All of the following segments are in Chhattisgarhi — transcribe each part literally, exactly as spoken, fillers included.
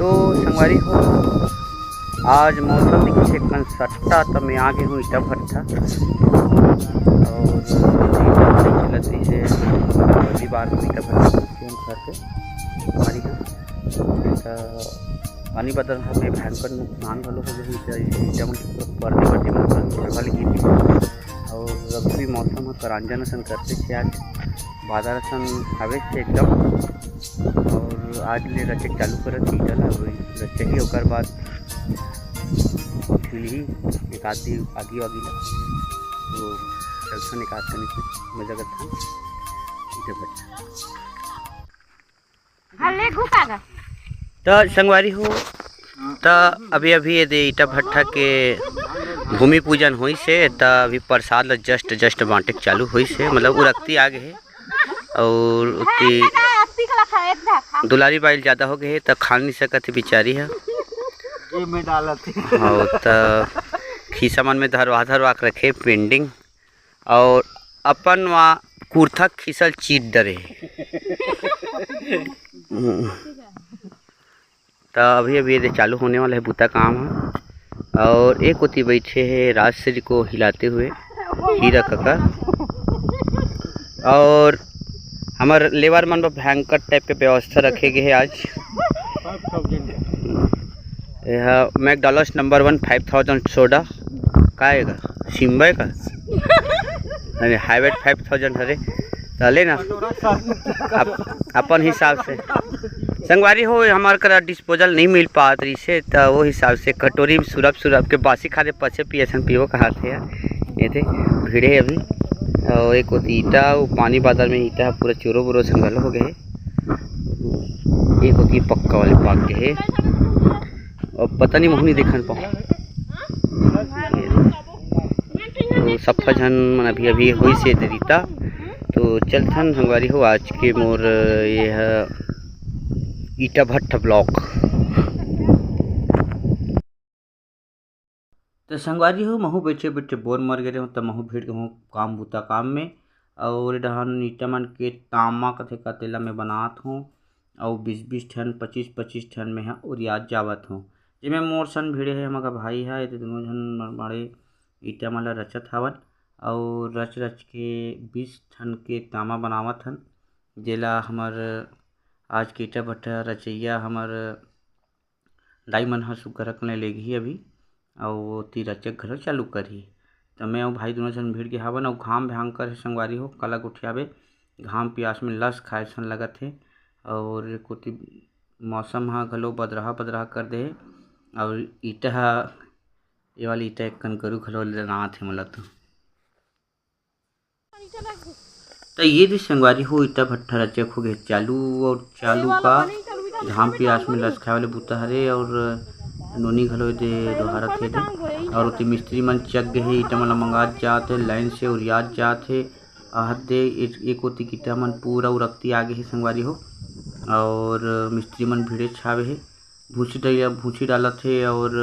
तो संगवारी हो, आज मौसम दिखिस हे कन सट्टा, त मैं आ गे हूँ ईटा भट्ठा। और ईटा भट्ठा चलत रहिस हे, पहली बार में ईटा भट्ठा के हम घर के संगवारी हो। त पानी बादर ह में भयंकर नुकसान घलो हो गे हे, ईटा, ईटा मन के पूरा पर्दे वर्दे मन ह गिर गिस। और अभी मौसम ह करांजन असन करते हे आज, बादर असन हवे हे एकदम। और आज ले रचे चालू करत ईटा ला, अभी रचे ही, ओकर बाद खिलही एक आध दिन आगी वागी ला, तो चलथन एक आध कनी मजा करथन ईटा भट्ठा। हाँ, ले घुका गा। त संगवारी हो, त अभी अभी ये दे ईटा भट्ठा के भूमि पूजन होइस हे, त अभी प्रसाद ला just just बांटे के चालू होइस हे, मतलब उरकती आ गे हे। और उती दुलारी बाइल ज्यादा हो गे हे, त खा नहीं सकत हे बिचारी ह। ये में डालत हे। और त खीसा मन में धरवा धरवा के रखे pending, और अपन वा कुर्ता खीसल चीर डरे हे। त अभी अभी ये दे चालू होने वाला हे बुता काम ह। और एक ओती बैठे हे राजश्री को हिलाते हुए हीरा कका। और हमर लेबर मन बर भयंकर type के व्यवस्था रखे गे हे आज। ये ह McDonald's number one five thousand soda। का हे गा? सिम्बा हे का? अरे, हाईवे five thousand हरे। त ले ना। अप-, अपन हिसाब से। संगवारी हो, हमर करा disposal नहीं मिल पात रहिस हे, त वो हिसाब से कटोरी में सुरप सुरप के बासी खादे पचे पिए सन पीबो कहात हे यार। ये दे भीड़े अभी। और एक ओती ईटा, वो पानी बादर में ईटा पूरा चूरो बुरो सन घलो हो गे हे। एक ओती पक्का वाले पाक गे हे। अब पता नहीं, महू नहीं देखन पाऊँ। तो सफा झन मन अभी अभी होइस हे दे रीता। तो चलथन संगवारी हो, आज के मोर ये ह ईटा भट्ठा vlog। तो संगवारी हो, महू बैठे बैठे बोर मर गे रहूँ, त महू भिड़ गे हूँ काम बुता काम में। और डहन ईटा मन के तामा कथे का तेला मैं बनात हूँ, अउ बीस बीस ठन, पच्चीस पच्चीस ठन में ह उरियात जावत हूँ। जेमे मोर सन भिड़े हे हमर भाई ह, ये दे दुनों झन बड़े ईटा मन ल रचत हवन, अउ रच रच के बीस ठन के तामा बनावत हन, जेला हमर आज के ईटा भट्ठा रचइया हमर दाई मन ह सुग्घर अकन ले लेगही अभी, अउ ओती रचक घलो चालू करही। त मैं अउ भाई दुनों झन भिड़ गे हावन, अउ घाम भयंकर हे संगवारी हो, काला गोठियाबे, घाम पियास में लस खाए सन लगत हे। अउ कोती मौसम ह घलो बदरहा बदरहा कर दे हे, अउ ईटा ह, ये वाली ईटा एक कन गरू घलो लनात हे मोला तो। त ये दे संगवारी हो, ईटा भट्ठा रचक हो गे चालू, और चालू का घाम पियास में लस खाए वाले बुता हरे, और नोनी घलो दे डोहारत हे दे, और ओती मिस्त्री मन चक गे हे, ईटा मन ला मंगात जात हे लाइन से, उरियात जात हे, आहत दे, एक, एक ओती ईटा मन पूरा उरकती आ गे हे संगवारी हो, और मिस्त्री मन भिड़े छावे हे, भूसी डलिया, भूसी डालत हे, और,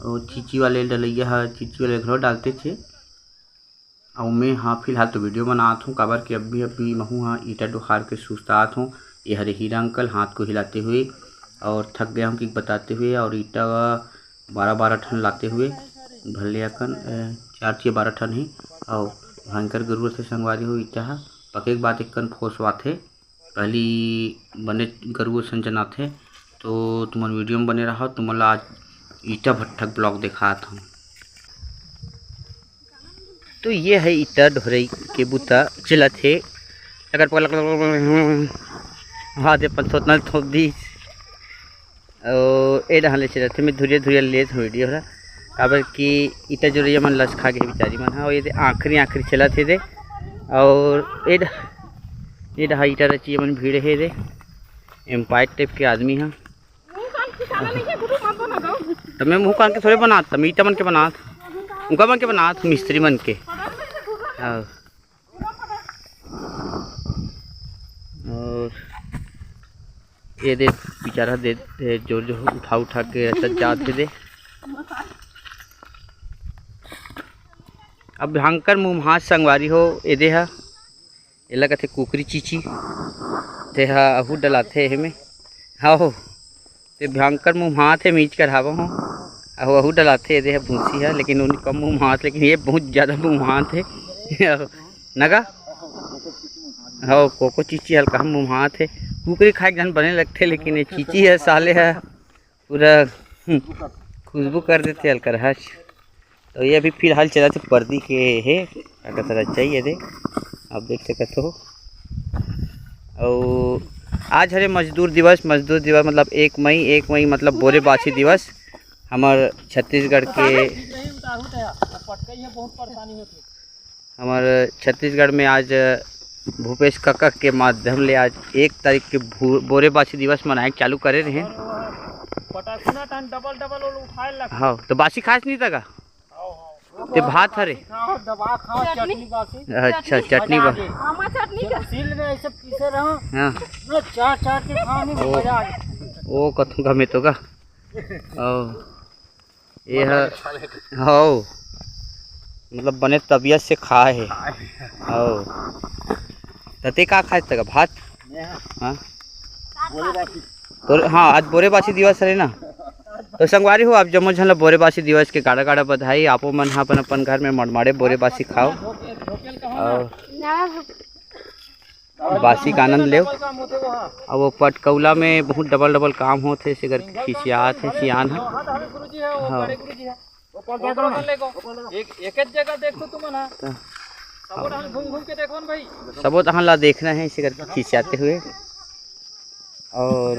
और चीची वाले डलैया ह, चीची वाले घलो डालते थे। अउ मैं, हाँ, फिलहाल तो वीडियो बनात हूँ, काबर कि अभी अभी महू हाँ ईटा डोहार के सुस्तात हूँ। ये हरे हीरा अंकल हाथ को हिलाते हुए और थक गया हूँ कि बताते हुए, और ईटा बारह बारह ठन लाते हुए भले अकन, अ, चार छः बारह ठन ही। और भयंकर गरुआ से संगवारी हो, ईटा ह पके के बाद एक कन फोसवाथे, पहली बने गरुआ सन जनाथे। तो तुमन वीडियो में बने रहो, तुमन ला आज ईटा भट्ठक ब्लॉग देखात हूँ। तो ये है ईटा ढोरई के बुता चलत हे। अगर पकड़, हाँ, दे अपन थोतना थोप दी। और ए डहन ले चलत हे, मैं धुरिया धुरिया लेत हूँ वीडियो ला, काबर कि ईटा जोरैया मन लस खा गे बिचारी मन। हाँ, ये दे आखिरी आखिरी चलत हे दे। और ए डह-, ए डहा ईटा रचिया मन भीड़ हे दे, एम्पायर टाइप के आदमी हा। तो मैं मुँह कान के थोड़े बनात, मैं ईटा मन के बनात, उनका मन के बनात, मिस्त्री मन के। हाँ। और ये दे बेचारा दे, दे जोर जोर उठा उठा के ऐसा जात हे दे। अब भयंकर मुँह हाथ संगवारी हो, ये दे हा, एला कथे कुकरी चीची, ते हा अहू डलाथे एमे। हाँ हो। ये भयंकर मुँह हाथ हे, मीच कर हावा हो। अहो, अहू डलाथे, एदे ह भूसी ह, लेकिन ओनी कम मुँह हाथ, लेकिन ये बहुत ज्यादा मुँह हाथ हे। नगा? हो, कोको चीची हल्का मुँह हाथ हे। कुकरी खाए के झन बने लगथे, लेकिन ये चीची ह, साले ह, पूरा, हम्म, खुशबू कर देथे हल्का रहच। तो ये अभी फिलहाल चलत हे परदी के हे, अगर तरह चाहिए दे, आप देख सकत हो। अउ आज हरे मजदूर दिवस। मजदूर दिवस मतलब एक मई, एक मई मतलब बोरे बासी दिवस। हमर छत्तीसगढ़ के, हमर छत्तीसगढ़ में आज भूपेश कका के माध्यम ले आज एक तारीख के भू-, बोरे बासी दिवस मनाए के चालू करे रहे। पटाखुना टन डबल डबल उठाए लग। हाँ, तो बासी खास नहीं था का? ते भात हरे? खाओ, दबा खाओ, चटनी बासी। अच्छा, चटनी बा। आमा चटनी का। सील में ऐसे पीसे रहो। हाँ। ना चाट चाट के खाओ, नहीं ओ। मजा आ जाए। ओ कथू का में तो का। ओ। ये मजा है। हो। मतलब बने तबियत से खाए हे। खाए। हो। त ते का खाए तक भात? मैं हाँ। हाँ। बोले बाकी। तोर, हाँ, आज बोरे बासी दिवस हरे ना। तो संगवारी हो, आप जम्मो झन ला बोरे बासी दिवस के गाड़ा गाड़ा बधाई। आपो मन ह अपन अपन घर में मड़माड़े बोरे बासी खाओ। और बासी का आनंद लेव। अब वो पटकौला में बहुत डबल डबल काम होथे, से करके खिसियात हे सियान ह। हाँ। एक, एक जगह देखो तुमन ह। सबो डहर घूम घूम के देखो न भाई। सबो डहर ला देखना हे, से करके खिसियाते हुए। और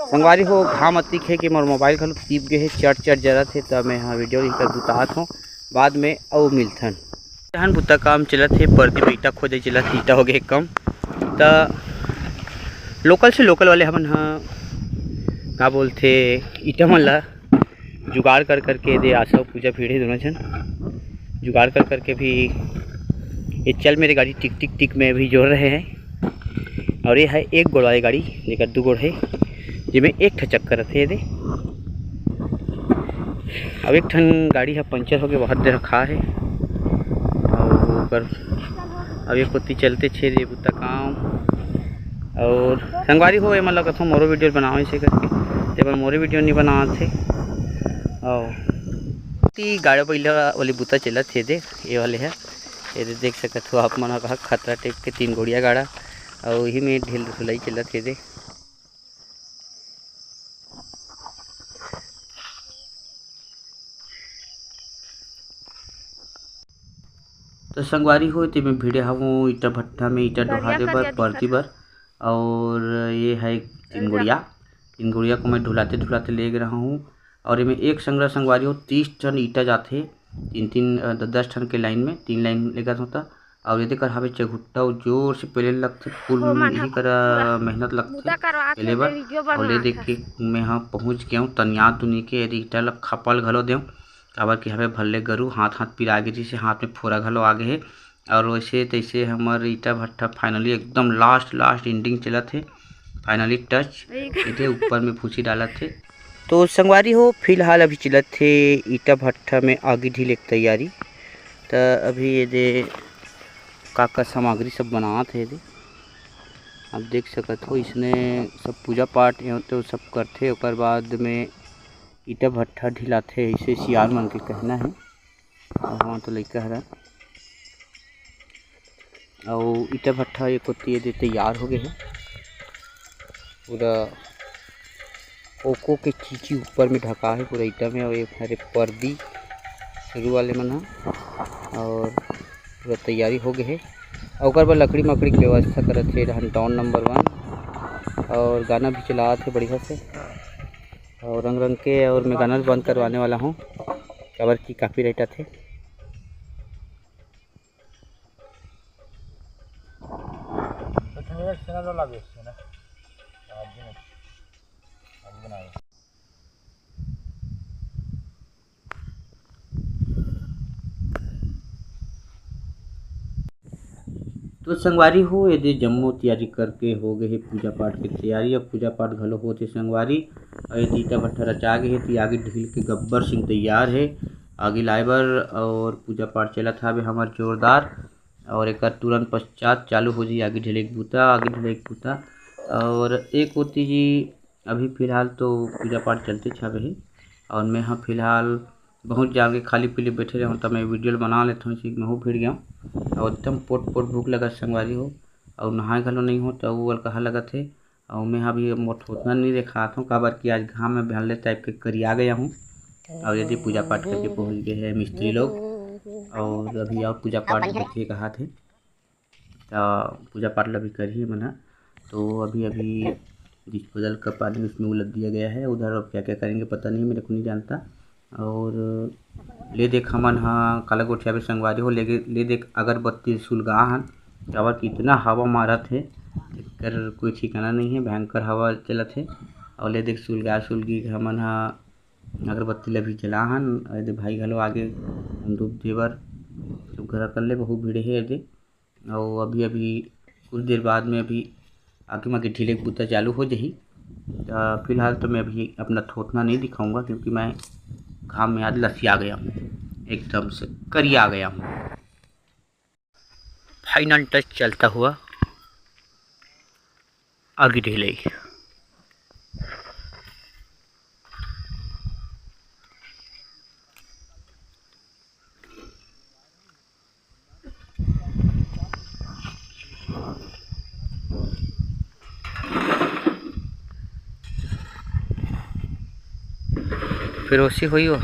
संगवारी हो, घाम अतिक हे कि मोर मोबाइल घलो तीप गे हे, चट चट जरत हे, त मैं ह वीडियो इकर बुतात हों, बाद में अउ मिलथन। जहन बुता काम चलत हे, परदी में ईटा खोदे चलत हे, ईटा हो गे हे कम, त लोकल से लोकल वाले हमन ह का बोलथे, ईटा मन ला जुगाड़ कर करके दे, आशा अउ पूजा भीड़ हे दोनों झन जुगाड़ कर करके भी ये चल मेरे गाड़ी टिक टिक टिक में अभी जोड़ रहे हैं। और ये है एक गोड़ वाली गाड़ी, जेकर दू गोड़ है, जेमे एक ठा चक्कर रथे दे। अब एक ठन गाड़ी ह पंचर होके बहुत देर खा है, और ओकर अब ये कोती चलते छे दे बुता काम। और संगवारी हो, ये मतलब कथों मोरो वीडियो बनाओ ऐसे करके, ते बर मोरे वीडियो नहीं बनावत हे। और ती गाड़ा बइला वाली बुता चलत हे दे, ये वाले है, ये दे देख सकत हो आप मन ह, खतरा टाइप के तीन गोड़िया गाड़ा, और यही में ढील ढुलाई चलत हे दे। तो संगवारी हो, ते मैं भिड़े हवों ईटा भट्ठा में ईटा डोहारे बर, परती बर। और ये है तीन गुड़िया, तीन गुड़िया को मैं ढुलाते ढुलाते ले गे रहा हूँ। और एमे एक संगरा संगवारी हो, तीस ठन ईटा जाथे, तीन तीन, अ, द-, दस ठन के लाइन में, तीन लाइन लेगत होता। और ये देकर हवे चघुट्टा, वो जोर से पेले लगथे, फुल यही करा मेहनत लगथे पेले बर। और ले देख के मैं ह पहुँच गया हूँ तनिया तुनी के, ये ईटा ल खपल घलो देव। काबर कि हवे भल्ले गरू, हाथ हाथ पिरा गे, जैसे हाथ में फोरा घलो आ गे हे। और वैसे तैसे हमर ईटा भट्ठा finally एकदम last last ending चलत हे, finally touch। एदे ऊपर में फूसी डालत हे। तो संगवारी हो, फिलहाल अभी चलत हे ईटा भट्ठा में आगी ढीले के तैयारी। त अभी ये दे का का सामग्री सब बनात हे दे, आप देख सकत हो, इसने सब पूजा पाठ एवं तो सब करथे। ओकर बाद में ईटा भट्ठा ढिलाथे, ऐसे सियान मन के कहना है। और हाँ तो लइका हरा, अउ ईटा भट्ठा ये कोती ये दे तैयार हो गए है। पूरा कोको के चीची ऊपर में ढका है पूरा ईटा में, और ये हरे पर्दी शुरू वाले मन ह, और पूरा तैयारी हो गए है। और ओकर बर लकड़ी मकड़ी के व्यवस्था करत हे रहन टॉन नंबर वन, और गाना भी चलात हे बढ़िया से। और रंग रंग के, और मैं गाना बंद करवाने वाला हूँ, काबर कि copyright आथे। तो संगवारी हो, ये दे जम्मो तैयारी करके हो गए हे पूजा पाठ के तैयारी। अब पूजा पाठ घलो होत हे संगवारी। अउ ये दे ईटा भट्ठा रचा गे हे, ती आगी ढील के गब्बर सिंह तैयार हे आगी लाए बर। और पूजा पाठ चलत हावे हमर जोरदार। और एकर तुरंत पश्चात चालू हो जाही आगी ढीले के बूता, आगी ढीले के बूता। और एक ओती जी अभी फिलहाल तो पूजा पाठ चलते हवे हे, और मैं ह फिलहाल बहुत जान के खाली पीली बैठे रहूँ, त मैं वीडियो ल बना लेथों, इसी में हूँ भिड़ गया। और एकदम पोट पोट भूख लगा संगवारी हो, और नहाए घलो नहीं हो, तो वो वाला कहा लगत हे। और मैं अभी मोर थोथना नहीं दिखात हूँ, काबर कि आज घाम में भले टाइप के करिया गया हूँ। और यदि पूजा पाठ करके पहुँच गए हैं मिस्त्री लोग, और अभी और पूजा पाठ बचे कहा थे, तो पूजा पाठ ल अभी करही मन ह। तो अभी अभी डिस्पोजल का पानी उसमें उलट दिया गया है, उधर अब क्या क्या करेंगे पता नहीं, मेरे को नहीं जानता। और ले देख, हमन ह काला गोठियाबे संगवारी हो, ले, ले देख, अगरबत्ती सुलगा हन, काबर कि इतना हवा मारत हे, एकर कोई ठिकाना नहीं है, भयंकर हवा चलत हे। और ले देख, सुलगा सुलगी के हमन ह अगरबत्ती ल भी जला हन। और ये दे भाई घलो आगे धूप देबर, सुग्घर कर ले, बहुत भीड़ हे ये दे। और अभी अभी कुछ देर बाद में अभी आगे मागे ढीले के बुता चालू हो जाही। तो फिलहाल तो मैं अभी अपना थोथना नहीं दिखाऊंगा, क्योंकि मैं घाम में आज लसिया गया हूँ, एकदम से करिया गया हूँ। फाइनल टच चलता हुआ आगे ढीले। फिर उसी हुई हो।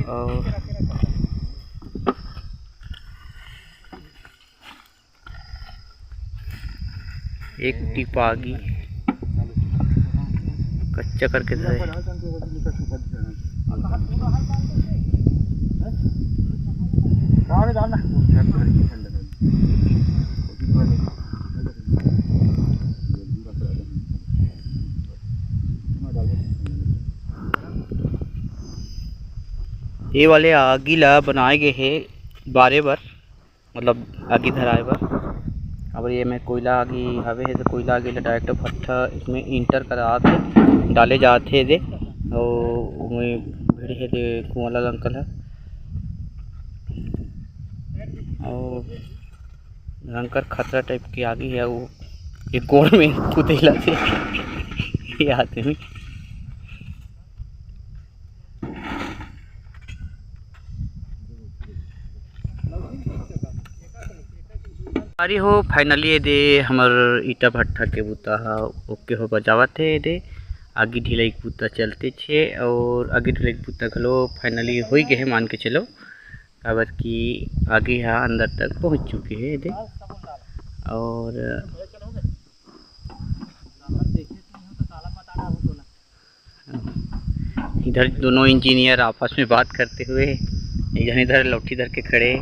और एक टिप आगी कच्चा करके धरे। ये वाले आगी ला बनाए गए हे बारे बर, मतलब आगी धराए बर। अब ये में कोयला आगी हवे हे, तो कोयला आगी ला डायरेक्ट भट्ठा इसमें इंटर करा के डाले जात हे दे। और ओमे भिड़े हे दे कुंवाला अंकल ह, और भयंकर खतरा टाइप के आगी हे। वो एक गोड़ में कुदेला थे ये आदमी। अरे हो, finally ये दे हमर ईटा भट्ठा के बुता ह ओके हो बजावत हे। ये दे आगी ढिलाई के बुता चलते छे, और आगी ढिलाई के बुता घलो finally हो ही गए हे, मान के चलो, काबर कि आगी ह अंदर तक पहुँच चुके हे। ये दे और इधर दोनों इंजीनियर आपस में बात करते हुए, एक जन इधर लौठी धर के खड़े,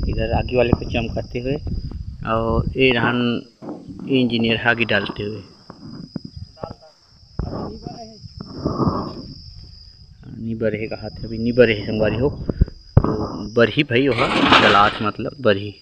इधर आगे वाले को चमकाते हुए, और ये रहन इंजीनियर आगे डालते हुए। नी बरे हे कहा थे, अभी नी बरे हे संगवारी हो, तो बरही भाई, वह डलात मतलब बरही।